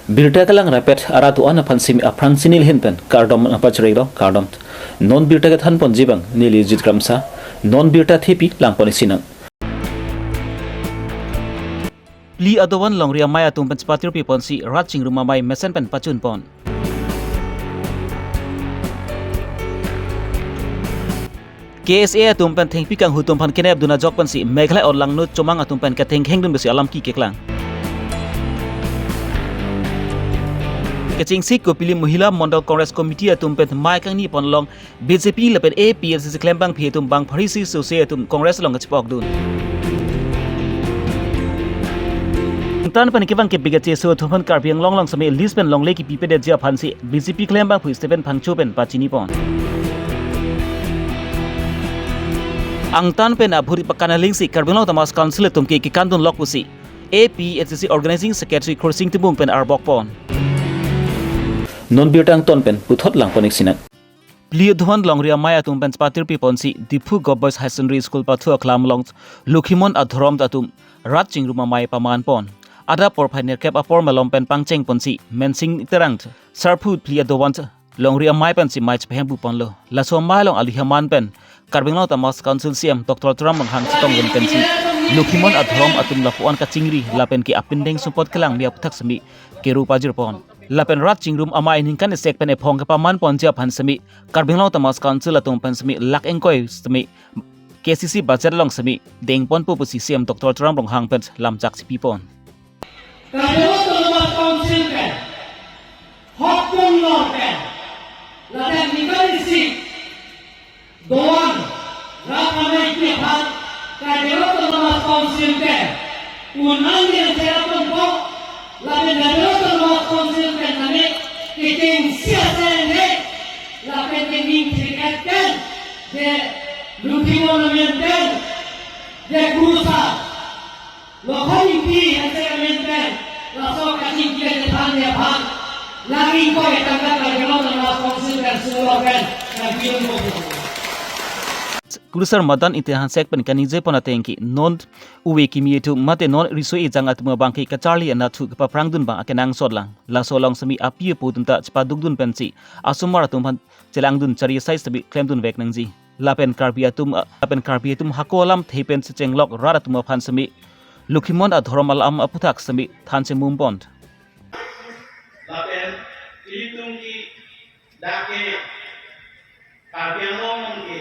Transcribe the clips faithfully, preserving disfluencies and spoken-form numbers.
Birta kelang rapet arat do-an aphan simi aphrang si neli ahin pen kardom nangpachirilo, kardom. Non birta kethan ponji abang neli Jit Kramsa, non birta thepi lang pon isi nang. Phli adovan longri amei atum pen chepatirpi ponsi rat chingrum amei mesen pen pachun pon. K S A atum pen thengpi kanghu atum aphan kenep dun ajok pensi Meghalaya alangno chomang atum pen kethengkheng dun besi alam keklang. Kechengsi Kopili Mohila Mondol Congress Committee atum pen mei kangni pon along B J P lapen A P H L C C klembangpi atum bang phari si sose atum Congress along kachepok dun. Angtan pen kevang ke B J P so atum aphan Karbi Anglong along sami list pen longle kipi pedetji aphansi B J P klembangpi Stephen Phangcho pen pachini pon. Angtan pen abhuri pakan alingsi Karbi Anglong Autonomous Council atum ke kekan dun lok pusi A P H L C C Organizing Secretary Khursing Timung pen arbok pon. Non birta angton pen puthot lang pon isi nang. Phli adovan longri amei atum pen chepatirpi ponsi Diphu Govt Boys Higher Secondary School pathu aklam along Lokhimon adhorom atum rat chingrum amei paman pon. Adap porphai nerkep apor malom pen pangcheng ponsi Mensing Terang Sarphu phli adovan longri amei pensi mei chepahempu ponlo. Laso amei along alohi aman pen Karbi Anglong Autonomous Council C E M Doctor Tuliram Ronghang chetong dun pensi Lokhimon adhorom atum lapuan kachingri lapen ke apindeng sumpot kelang mi aputhak simi keru pajir pon. Lapen rat chingrum amei ningkan isi pen ephong kepaman ponji aphan simi Karbi Anglong Autonomous Council atum pen simi lakh ingkoi simi K C C budget along simi deng ponpo pusi C E M Doctor Tuliram Ronghang pen lamchak chipi pon. Karbi Anglong Autonomous Council pen, hok pon lor pen, ladak ningkan isi doan rat amei pi aphan Karbi Anglong Autonomous Council pen un-an yang saya pon po, lapen Karbi Anglong Autonomous Council pen kami kechengsi asai ne, lapen kening thirkat pen, je Lokhimon amen pen, je Kurusar Lokhon Ingti Hanse amen pen, laso kachingki kethan aphan, lakh ingkoi tangka Karbi Anglong Autonomous Council pen sumlo pen, Karbi Anglong. Kurusar Madan Ingti Hanse pen kaningje pon ateng ke non uve kimi atum mate non riso ejang atum abang ke kacharli anatthu kepaphrang dun abang akenangsot lang. Laso along simi api apo atum ta chepaduk dun pensi asomar atum aphan chelang dun chari asai simi klem dun vek nangji. Lapen Karbi atum, lapen Karbi atum hako alamthe pensi chenglok rat atum aphan simi Lokhimon adhorom alam aputhak simi than chemum pon. Lapen ilitum ke dak ke Karbi Anglong ke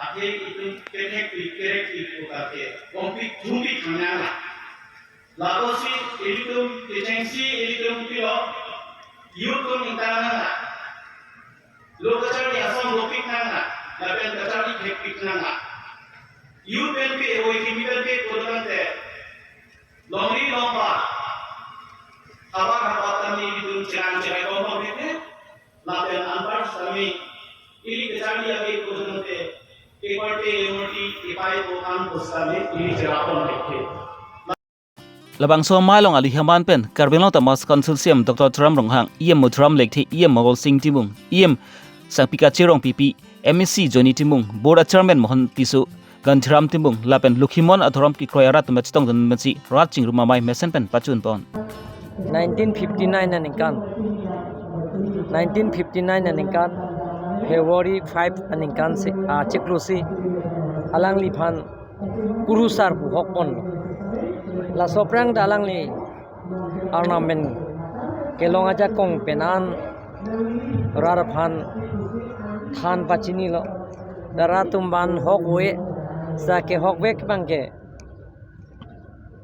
atheng itum kethek pi kerek pi puta ke kompik thumpik thangnang la. Lapusi ilitum kechengsi ilitum pilo, youth atum ingtang nang la. Lo kacharli asam lopik nang la, lapen kacharli thekpik nang la. Youth pen pi, oi kimi pen pi pulotangte, longri longba, habar habar tame ilitum cherang cherai bom bom thek ne, lapen anpar sitame ili kacharli ave pulotangte, ekwarte emorti epai ko an pusitame ili cherapon thek ne. Labangso amei along alohi aman pen Karbi Anglong Autonomous Council C E M Doctor Tuliram Ronghang, E M Madhuram Lekthe, E M Mongol Sing Timung, E M Sangpika Cherong Pipi, M A C Johnny Timung, Board Chairman Mohan Tisso, Gandhiram Timung, lapen Lokhimon adhorom kekroi arat atum chetong dun pensi rat chingrum amei mesen pen pachun pon. Nineteen fifty-nine aningkan, nineteen fifty-nine aningkan February five aningkan si, ah, chiklo si alangliphan Kurusar pu hok ponlo. Laso aphrang ta alangli Arnam pen kelong ajakong pen an rat aphan than pachinilo. Ta rat atum aphan hok ave, sa kehok vek abang ke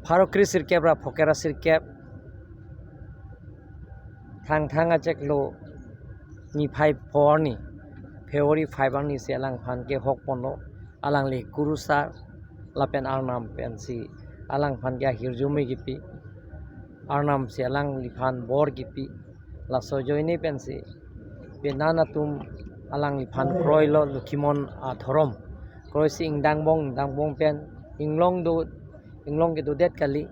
pharo kre sirkep ra phokera sirkep Thangthang achiklo niphai pho arni, February five arni si alangphan kehok ponlo, alangli Kurusar lapen Arnam pensi alangphan ke ahirjume kipi, Arnam si alangliphan bor kipi, laso ajoine pensi penan atum alangliphan kroilo Lokhimon adhorom, kroisi ingdang bong ingdang bong pen inglong do, inglong kedodet kali,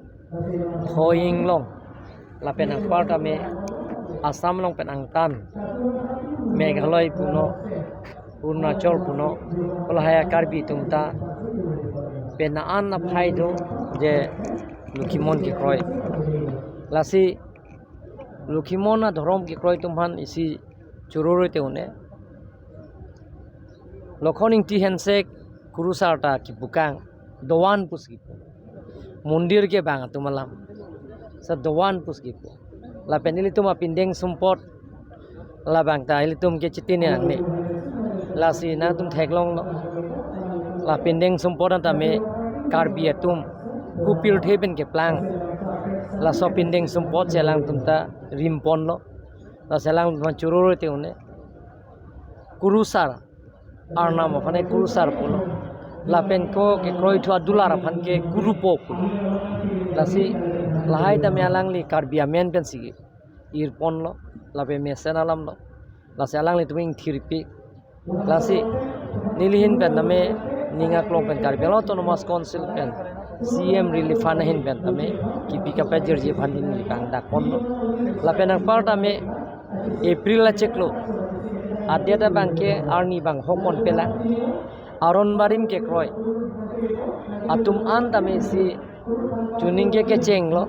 thoi inglong. Lapen anpar tame Assam along pen angtan, Meghalaya punon, Arunachal punon, pu lahai a Karbi atum ta penan aphai do je Lokhimon kekroi. Lasi Lokhimon adhorom kekroi atum aphan isi chororoi te une. Lokhon Ingti Hensek kurusar ta kipu kang, doan pusi kipu. Mondir kevang atum alam. Sa doan pusi kipu. Lapen ilitum apindeng sumpot labang ta ilitum ke chitine nangne. Lasi nangtum theklonglo. La pindeng sumpot an tame Karbi atum kupirthe pen keplang. Laso pindeng sumpot si alangtum ta rimponlo. Lasi alangtum chororoi te une. Kurusar, Arnam aphan ke kurusar pulo. Lapen ko kekroi thu adular aphan ke kurupo pulo. Lasi lahai tame alangli Karbi amen pensi irponlo, lapen mesen alamlo. Lasi alanglitum ingthirpi. Lasi neli ahin pen tame ning aklong pen Karbi Anglong Autonomous Council pen C M Relief Fund ahin pen tame kipi kapajirji aphan neli kangdakponlo. Lapen anpar tame April achiklo adet abang ke arni bang hokpon pela. Aron barim kekroi atum an tame si chuning ke kechenglo.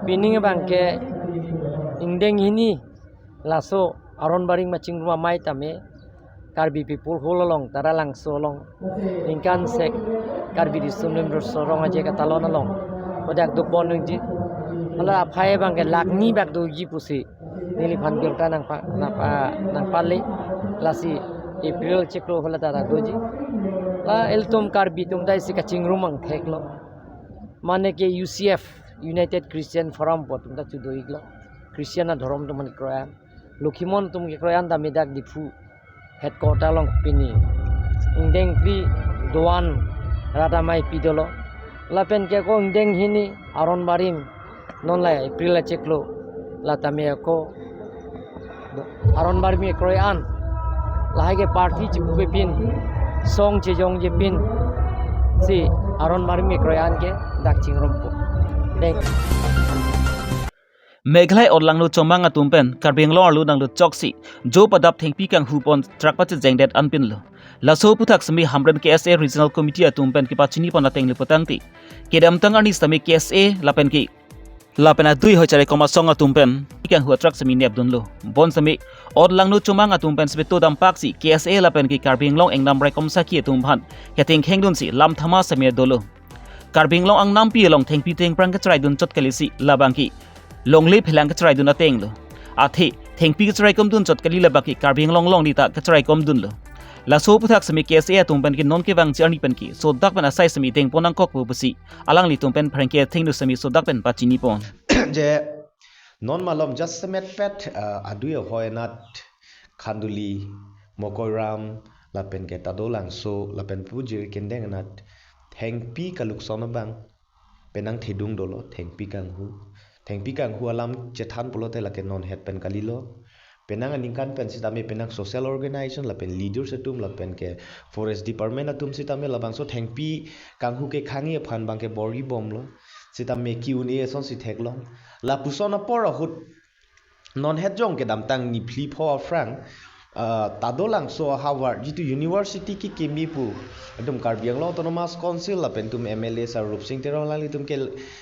Pining abang ke ingdeng hini laso aron barim kachingrum amei tame Karbi People Hall along, Taralangso along, ningkan sek Karbi Riso Nimso Rong Aje Katalon along hadak dopon nangji. Hala aphai abang ke lakh ni bak doji pusi neliphan birta nangpa, nangpa, nangpale. Lasi April achiklo hala ta doji. La ilitum Karbi atum ta isi kachingrum angtheklo. Mane ke U C F, United Christian Forum pu atum ta chudo-iklo. Christian adhorom atum aphan kekroi an. Lokhimon atum kekroi an tame dak Diphu headquarter along pini ingdeng phli doan rat amei pi dolo. Lapen ke ko ingdeng hini aron barim non la April achiklo la tame ko aron barim kekroi an lahai ke party chipupe pin, song chejongje pin si aron barim kekroi an ke dak chingrumpo. Thank you. Meghalaya Odlangno Chomang atum pen Karbi Anglong arlo nanglut choksi jo padap thengpi kanghupon track pachejengdet anpinlo. Laso aputhak semi Hamren K S A Regional Committee atum pen kepachinipon atenglo putangte, kedamtang arni sitame K S A lapen ke lapen adui hoi charikom asong atum pen kanghu atrak semi nepdunlo. Bonsitame Odlangno Chomang atum pen sebeto dampak si K S A lapen ke Karbi Anglong Engnam Raikom Sakhi atum aphan kethengkhengdun si lam thama semi dolo. Karbi Anglong angnampi along thengpi thengphrang kacheraidun chot kali si labang ke longle phelang kacheraidun atenglo. Athe thengpi kacheraikomdun chot kali labang ke Karbi Anglong along nita kacheraikomdunlo. Laso aputhak semi K S A atum pen ke non kevangji arni pen ke sodak pen asai semi dengpon nangkokpo pusi alanglitum pen pherangke athengno semi sodak pen pachinipon. Je non malom jasemetpet, ah, adui ahoi anat Khanduli, Mokoiram, lapen ke Tadolangso, lapen pu Jirikindeng anat thengpi kalukson abang penang thedung dolo, thengpi kanghu. Thengpi kanghu alam chethan pulote lake non het pen kalilo. Penang aningkan pen sitame penang social organization lapen leaders atum lapen ke forest department atum sitame labangso thengpi kanghu kekhangji aphan abang ke bor-ibomlo. Sitame ki-un-e asonsi theklong. Lapuson apor ahut non het jong kedamtang niphli pho aphrang, ah, Tadolangso ahavar jitu university kekimi pu atum Karbi Anglong Autonomous Council lapen atum M L A Sir Rupsing Teron alanglitum ke,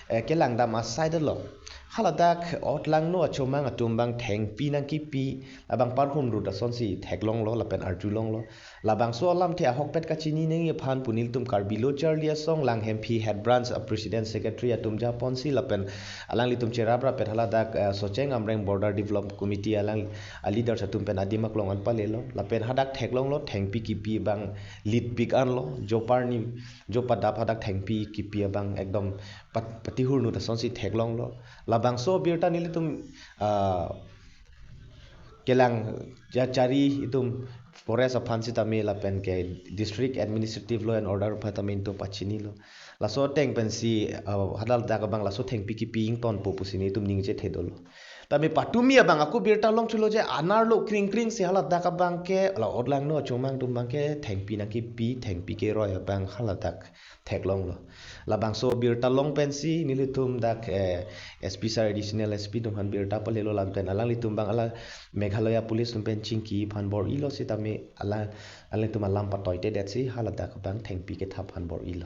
eh, kelangdam asai dolo. Haladak Odlangno Chomang atum abang thengpi nangkipi abang parhum rut asonsi theklonglo lapen arjulonglo. Labangso alamthe ahokpet kachini nangji aphan pu nelitum Karbi Lo Charli Asong Langhemphi Head Branch a President Secretary atum japonsi lapen alanglitum cherap rappet haladak, eh, Socheng Amreng Border Development Committee alang a leaders atum pen adim aklong an palelo. Lapen hadak theklonglo thengpi kipi abang litpik anlo, jo parni jo padap hadak thengpi kipi abang ekdom pat-, patihur nut asonsi theklonglo. Labangso abirta nelitum, ah, kelang ja chari itum forest aphan sitame lapen ke district administrative law and order aphan tame itum pachinilo. Laso ateng pensi, ah, haladak abang laso thengpi kipi ingtonpo pusi nelitum ningje thedolo. Tame patumi abang ako birta longchotlo je anerlo kringkring si haladak abang ke la Odlangno Chomang atum abang ke thengpi nangkipi, thengpi keroi abang haladak theklonglo. Labangso birta long pensi nelitum dak, eh, S P sir, additional S P atum aphan birta palelo lapen alanglitum abang hala Meghalaya Police atum pen chingki aphan bor-ilo sitame ala, alanglitum alam patoitedetsi haladak abang thengpi ketha aphan bor-ilo.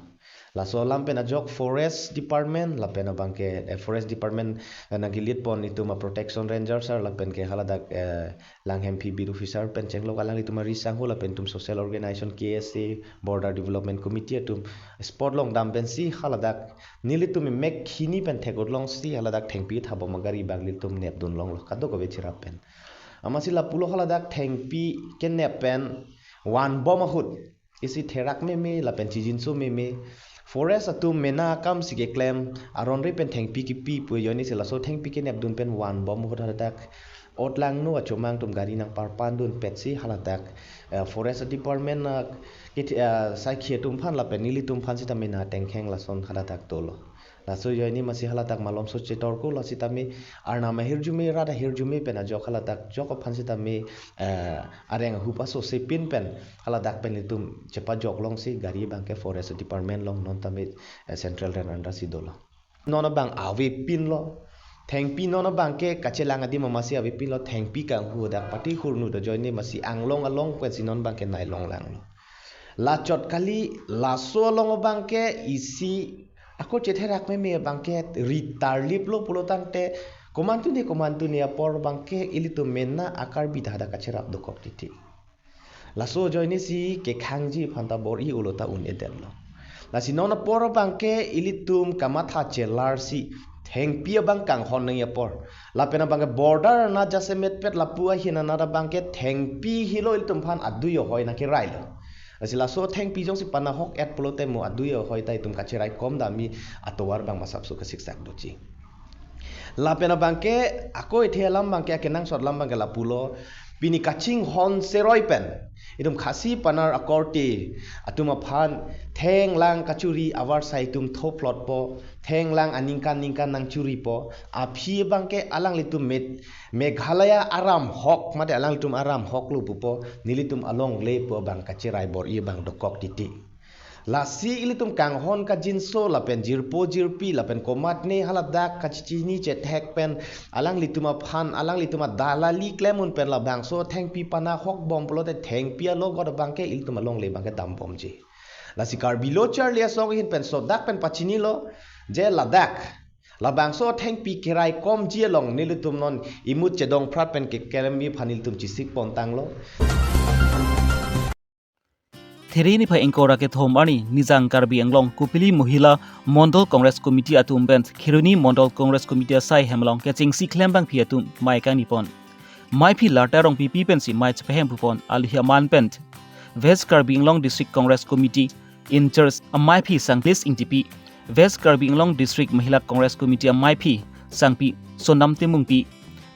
Laso alam pen ajok Forest Department lapen abangke, eh, Forest Department, eh, nangkelit pon itum a Protection Ranger sir lapen ke haladak, eh, Langhemphi Beat Officer pen chenglok alanglitum ari sangho lapen itum social organization K S A, Border Development Committee atum spot along dam pensi haladak nelitum mek hini pen thek-ut longsi haladak thengpi thabom agari abang nelitum nepdun longlo kadokave cherap pen. Amatsi lapulo haladak thengpi kenep pen vanbom ahut isi therak meme lapen chijinso meme. Forest atum mena akamsi keklem aron re pen thengpi kipi pu ajoinesi laso thengpi kenepdun pen vanbom ahut haladak otlangno achomang atum gari nangparpandun petsi haladak, eh, Forest Department, eh, kit-, eh, saikhi atum aphan lapen nelitum aphan sitame na tengkheng lason haladak dolo. Laso ajoine amatsi haladak malomso chetorko, lasi tame arnam ahirjume, rat ahirjume pen ajok haladak jok aphan sitame, eh, areng ahup aso sepin pen haladak pen itum chepajok longsi gari abangke Forest Department along non tame, eh, Central Range under si dolo. Non abang avepinlo. Thengpi non abangke kachelang adim amatsi avepinlo, thengpi kanghu dak pati hurnu do ajoine amatsi anglong along pensi non abangke nai longlanglo. Lachot kali, laso along abangke isi ako chetherak meme abangke ri tarliplo pulo tangte komantu ne komantu ne apor abangke ilitum mena a-Karbi ta hadak kacherap dokok titi. Laso ajoinesi kekhangji aphanta bor-i ulo ta un-edetlo. Lasi non apor abangke ilitum kamatha chelarsi thengpi abang kanghon nangji apor. Lapen abangke border anat jasemetpet lapu ahin anat abangke thengpi helo ilitum aphan adui ahoi nangkerailo. Lasi laso thengpi jongsi panahok-et pulote mo adui ahoi ta itum kacherai kom dam-i atovar abang masapso kasiksak doji. Lapen abangke ako ithe alam abangke akenangsot alam abangke lapulo, pini kachinghon seroi pen itum Khasi Panar akorte atum aphan thenglang kachuri avarsai itum thophlotpo, thenglang aningkan ningkan nangchuripo, aphi abangke alanglitum met Meghalaya aram hok mate alanglitum aram hoklo pupo, nelitum alongle pu abang kacherai bor-i abang dokok titi. Lasi ilitum kanghon kajinso lapen jirpo jirpi lapen komatne haladak kachechini chethek pen alanglitum aphan alanglitum adalali klem un pen labangso thengpi panahok bom pulote thengpi alogot abangke ilitum alongle abangke dambomji. Lasi Karbi Lo Charli Asong ahin pen sodak pen pachinilo je ladak labangso thengpi kerai komji along nelitum non imut chedongphrat pen keklem-i aphan nelitum chisik pontanglo. Three niphai ingkoi ra kethom arni Nijang Karbi Anglong Kopili Mohila Mondol Congress Committee atum pen Kheroni Mondol Congress Committee asai hem along kechengsi klembangpi atum mei kangni pon. Meiphi Lalta Rongpipi pensi mei chepahem pupon, aluhi aman pen West Karbi Anglong District Congress Committee in-charge ameiphi Sanglis Ingtipi, West Karbi Anglong District Mahila Congress Committee ameiphi Sangpi Sonam Timungpi,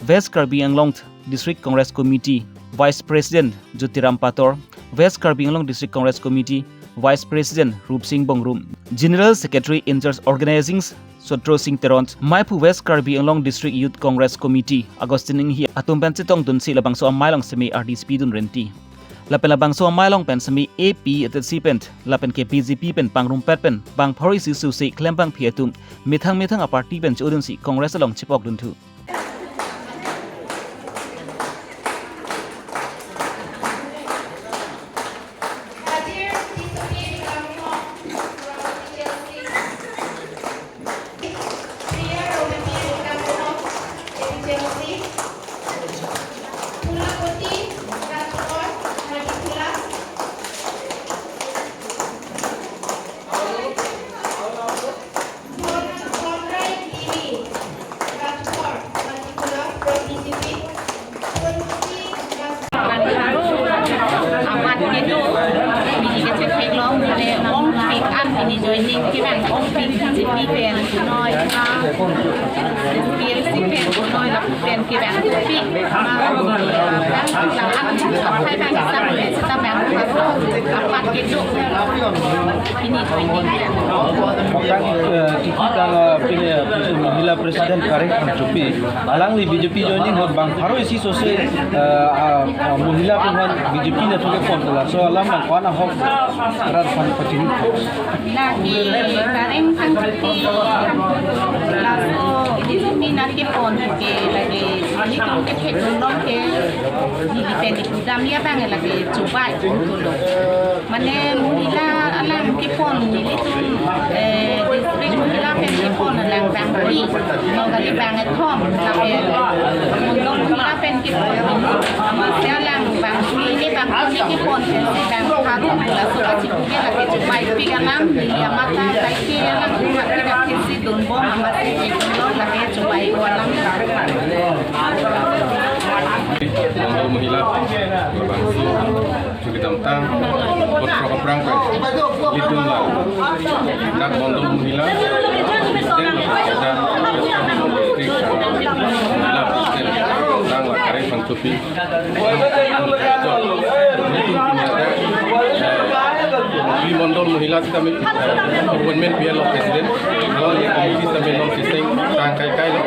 West Karbi Anglong District Congress Committee Vice President Jyotiram Pator, West Karbi Anglong District Congress Committee Vice President Rupsing Bongrung, General Secretary in-charge Organizing Sotro Sing Teron, meiphu West Karbi Anglong District Youth Congress Committee Augustine Inghi atum pen chetongdunsi labangso amei along semi R D C P dun renti. Lapen labangso amei along pen semi A P H L C pen lapen ke B J P pen pangrumpet pen bang pharo isi susi klembangpi atum methang methang a-party pen chodunsi Congress along chepokdunthu. Amat kedo, pini kechethek long, mane ongpik an pini joining kevang, ongpik B J P pen noi, ah, T L C pen noi, lapu pen kevang, pik, ah, lang an, hai bang, sa, sa bang, amat kedo, pini joining pen. Tang, eh, titi tang, eh, pini, eh, Mahila President Karen Phangchopi, alangli B J P joining ahut bang pharo isi sose, eh, ah, ah, Mahila aphan B J P nangthu kepon, laso alam nang ko-an ahok rat aphan pachini. Lake Karen Phangchopi, laso B J P nangthu kepon ke lake nelitum kethek long ke neli pen ipu damji abang lake chubai pulo. Mane Mahila alam Kepon nelitum, eh, district Mohila pen kepon lang bang phli, no kali bang kethom, lapen Mondol Mohila pen kepon, amatsi alang bang phli ne bang phli kepon, pensi bang pharo, laso kachipuke lake chupaipi kanam, neli amat ta kaike alang kumat kita kisi donbom, amatsi kepon lake chupaipi kanam. Mondol Mohila, labangso kedamtang, kothrok aphrang pen, ilitum la, dak Mondol Mohila, President la, dak, Mohila President, Tang Lakare Phangchopi, ilitum pini dak, eh, Mondol Mohila sitame, eh, appointment P L O President, alangli committee sitame non siseng, tang kai kai lo,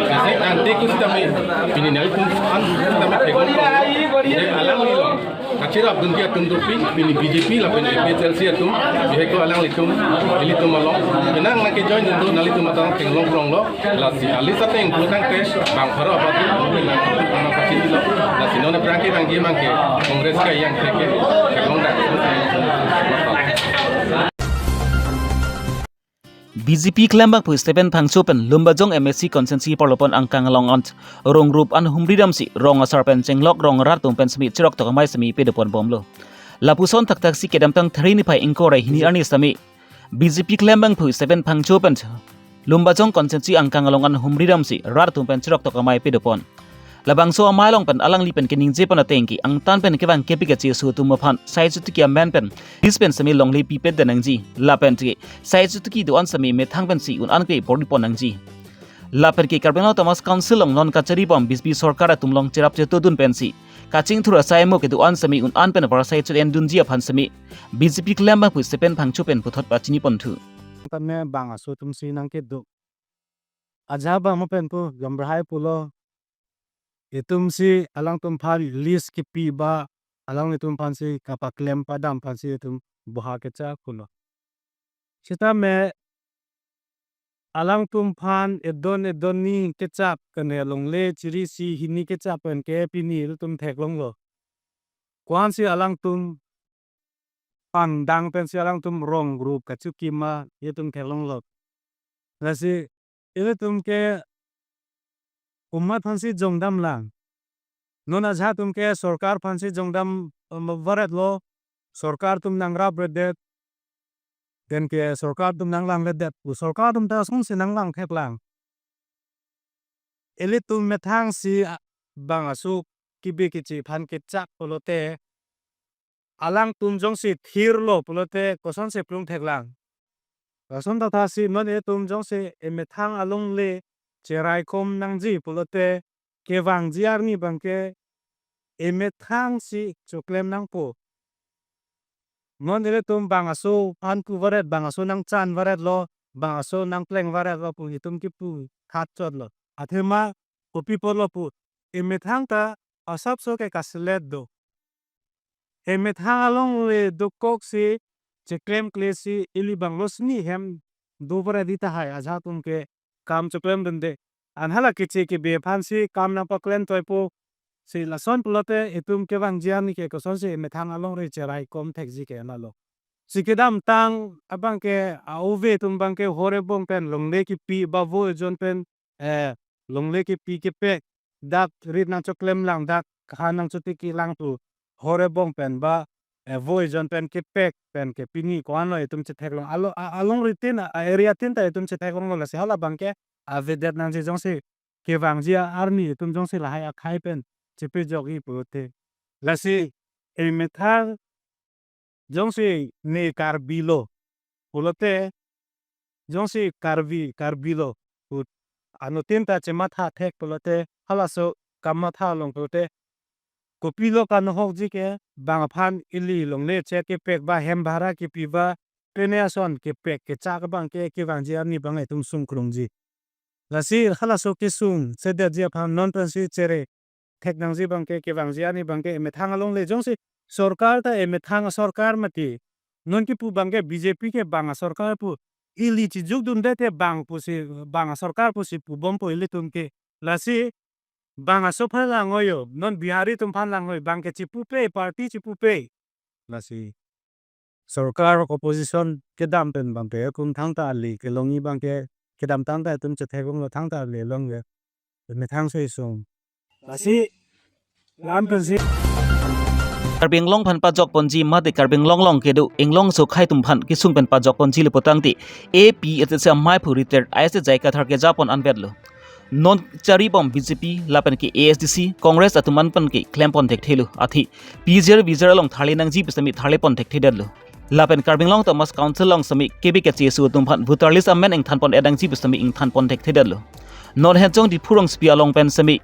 siseng tang teku sitame, pini nelitum an sitame theklong, je alangli lo. Kachirap dunpi atum dopi, pini B J P lapen A P H L C atum, bihek ko alanglitum, ilitum along. Penang nangke-join dunlo, nanglitum matang theklong prong lo, lasi alis ateng pulotangte, bang pharo abat, nang kachini lo, lasi non aphrang ke nangji mangke, Congress ke yang theke, theklong dak. B J P klembangphu Stephen Phangcho pen Lumbajong M A C constituency parlopon angkang along an rong rup an humri damsi rong asar pen chenglok rong rat atum pen semi chirok tok amei semi pedopon bomlo. Lapuson thakthak si kedamtang Thri niphai ingkoi ra hini arni sitame B J P klembangphu Stephen Phangcho pen Lumbajong constituency angkang along an humri damsi rat atum pen chirok tok amei pedopon. Labangso amei along pen alangli pen keningje pen ateng ke angtan pen kevang kepik kacheso atum aphan sai chotiki amen pen bis pen semi longle pipet den nangji lapen ke sai chotiki do-an semi methang pensi un-an ke poripon nangji. Lapen ke Karbi Anglong Autonomous Council along non kachari bom B J P sorkar atum along cherap chetodun pensi kachingthur asai mo kedo-an semi un-an pen varsai chot endunji aphan semi B J P klembangphu Stephen Phangcho pen puthot pachini ponthu. Tame bang aso atum si nangkedo. Ajahak bang mo pen pu, gambrahai pulo. Itum si alangtum aphan list kipi ba, alanglitum aphan si kapaklem padam aphan si itum boha kechak pulo. Sitame alangtum aphan edon edon ni kechak kene longle chiri si hini kechak pen ke pini itum theklonglo. Ko-an si alangtum pangdang pensi alangtum rong rup kachuki ma itum theklonglo. Lasi ilitum ke komat aphan si jongdam lang. Non ajahak atum ke sorkar aphan si jongdam, um, varetlo, sorkar atum nangrapretdet, den ke sorkar atum nanglangledet pu, sorkar atum ta asonsi nanglang theklang. Ilitum methang si, ah, bang aso kibi kichi aphan kechak pulote, alangtum jongsi thirlo pulote kosonsi plung theklang. Lason ta thasi non itum jongsi emethang alongle cheraikom nangji pulote kevangji arni abangke emethang si choklem nangpo. Non ilitum bang aso aphan pu varet, bang aso nangchan varetlo, bang aso nangpleng varetlo pu itum kipu thachotlo. Athema kopi apotlo pu, emethang ta asapso ke kaselet do. Emethang alongle dokok si cheklemkle si ili banglo sini hem do varet di tahai ajahak atum ke kam choklem dunde. An hala kichi kibi aphan si kam nangpaklem toipo si lason pulote itum kevangji arni ke kosonsi emethang alongri cheraikom thekji ke nalo. Si kedamtang abangke a-ove atum abangke hor ebong pen longle kipi ba vo ejon pen, eh, longle kipi kepek, dak rit nangchoklem lang, dak kahan nangchotiki lang pu hor ebong pen ba, eh, vo ejon pen kepek pen ke pini ko-anlo itum chetheklong. Alo, a-, alongri tin, a-, area tin ta itum chetheklonglo, lasi hala abangke avedet nangji jongsi kevangji arni itum jongsi lahai akhai pen chepejokji pulote. Lasi emethang jongsi ne Karbi lo pulote, jongsi Karbi, Karbi lo pu anuttin ta chematha thek pulote, halaso kamatha along pulote, kopilo kanohokji ke, bang aphan ili longle che kepek ba hem bhara kipi ba, pene ason kepek kechak abangke kevangji arni abang itum sungkrungji. Lasi halaso kesung sedetji aphan non pensi chere thek nangji abangke kevangji arni abangke emethang alongle jongsi sorkar ta emethang sorkar mati. Non kipu abangke B J P ke bang asorkar pu ili chijukdunde te bang pusi, bang asorkar pusi pubompo ilitum ke. Lasi bang aso aphan lang-oi yo, non Bihari atum aphan lang-oi, bang ke chipupe, party chipupe. Lasi sorkar opposition kedam pen abangke kum thangta ale kelongji abangke kedamtang ta itum chetheklonglo, thangta ale longke. Methang so isung. Lasi lam pensi. Karbi Anglong aphan pajokponji mate Karbi Anglong along kedo Anglong aso akhei atum aphan kesung pen pajokponji le pulotangte A P H L C amaiphu retired I A S J I Kathar kejapon anvetlo. Non charibom B J P lapen ke A S D C, Congress atum an pen ke klempon thekthelo, athe P G R V G R along tharle nangji pu sitame tharlepon thekthedetlo. Lapen Karbi Anglong Autonomous Council along sitame K B K C S U atum aphan voter list amen ingthanpon-et nangji pu sitame ingthanpon thekthedetlo. Non Hejong Diphu rongsopi along pen sitame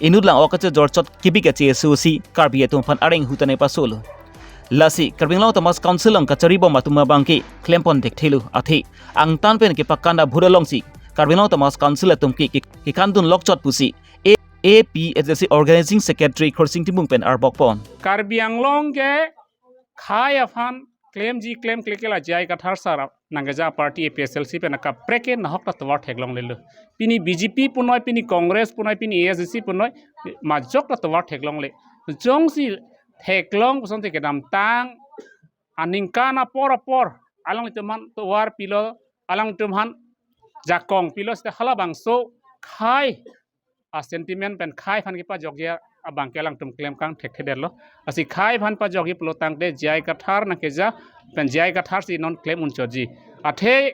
inut lang-ok kachejor chot K B K C S U si Karbi atum aphan areng hu ta ne pasolo. Lasi Karbi Anglong Autonomous Council along kacharibom atum abangke klempon thekthelo, athe angtan pen kepakan abhur alongsi Karbi Anglong Autonomous Council atum ke, ke, kekandun lokchot pusi A, A P H L C Organizing Secretary Khorsing Timung pen arbokpon. Karbi Anglong ke khei aphan klemji klemkle ke la J I Kathar sir nangkeja party A P H L C pen akaprek ke nahok ta tovar theklonglelo. Pini B J P punoi, pini Congress punoi, pini A S D C punoi, majok ta tovar theklongle. Jongsi theklong pusonte kedamtang aningkan apor apor alanglitum aphan tovar pilo, alanglitum aphan jakong pilo seta halabangso khei a-sentiment pen khei aphan kepajokji abangke alangtum klemkang thekthedetlo. Lasi khei aphan pajokji pulotangte J I Kathar nangkeja pen J I Kathar si non klem unchotji. Athe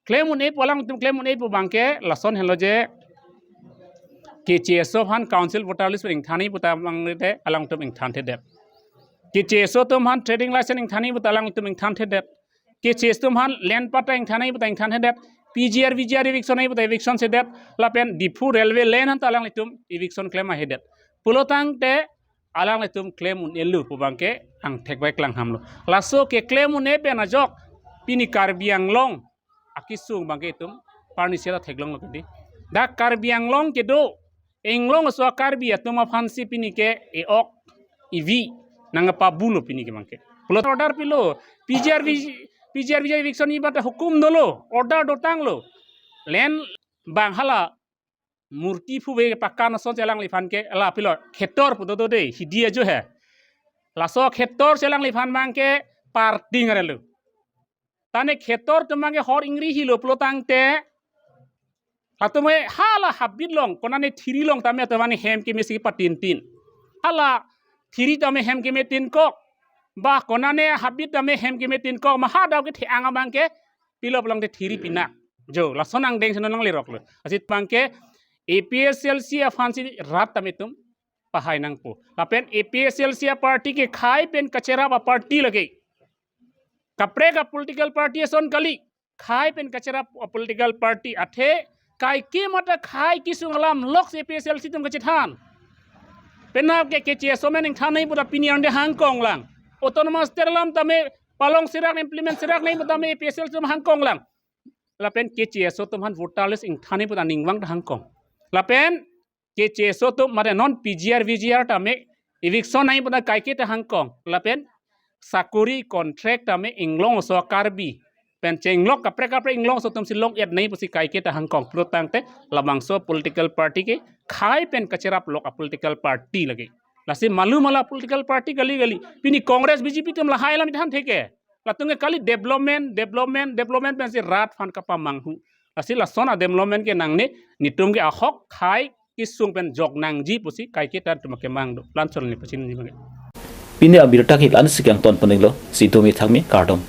klem un-e pu, alangtum klem un-e pu abangke lason henlo je K C S O aphan council voter list pen ingthan nangji puta abangte alangtum ingthanthedet. K C S O atum aphan trading license ingthan nangji puta alangtum ingthanthedet. K C S O atum aphan land patta ingthan nangji puta ingthanthedet. P G R, V G R eviction nangji puta eviction sedet. Lapen Diphu railway line aphan ta alanglitum eviction klem ahedet. Pulotangte alanglitum klem un-elo pu abangke angthek bai klangham lo. Laso keklem un-e pen ajok pini Karbi Anglong akesung abangke itum parnisi ta theklonglo kedi. Dak Karbi Anglong kedo Anglong aso Karbi atum aphansi pini ke e-ok evi nangpabulo pini ke abangke. Pulo order pilo, P G R V, P G R V G R eviction nangji puta hukum dolo, order dotanglo. Land abang hala murti phuve pakan asonsi alangliphan ke la pilo khetor pu dodo de, hidi ajo he. Laso khetorsi alangliphan abangke parting arelo. Tane khetor atum abangke hor ingri hilo pulotangte, latum ke hala habit along, konane thiri along tame atum aphan hem kemesi patintin. Hala thiri tame hem kemetinkok. Ba konane habit tame hem kemetinkok. Ma ha dau kethe-ang abangke pilo pulotangte thiri pinak. Jo, lason angdeng si non nangleroklo. Lasi abangke A P H L C aphansi rat tame itum pahai nangpo. Lapen A P H L C aparty ke khei pen kacherap aparty lake. Kaprek a-political party ason kali. Khei pen kacherap a-political party, athe kaike mata khei kesung alam loksi A P H L C atum kachethan. Penap ke K C S O amen ingthan nangji puta pini ante hangkong lang. Autonomous state alam tame palong serak, implement serak nangji puta tame A P H L C atum hangkong lang. Lapen K C S O atum aphan voter list ingthan nangji puta ningvang ta hangkong. Lapen K C S O atum mate non P G R V G R tame eviction nangji puta kaike ta hangkong. Lapen sakori contract tame Anglong aso Karbi pen chenglok kaprek kaprek Anglong aso atumsi long-et nangji pusi kaike ta hangkong. Pulotangte labangso political party ke khei pen kacherap lok a-political party lake. Lasi malu mala political party kali kali. Pini Congress B J P atum lahai alam ithan theke. Latum ke kali development, development, development pensi rat aphan kapamanghu. Lasi lason a-development ke nangne, netum ke ahok khei kesung pen jok nangji pusi kaike ta itum kemang do. Lason ne pachiniji abangke. Pini abirta ke la-ansi kangton pon-iklo, si domi thangmi kardom.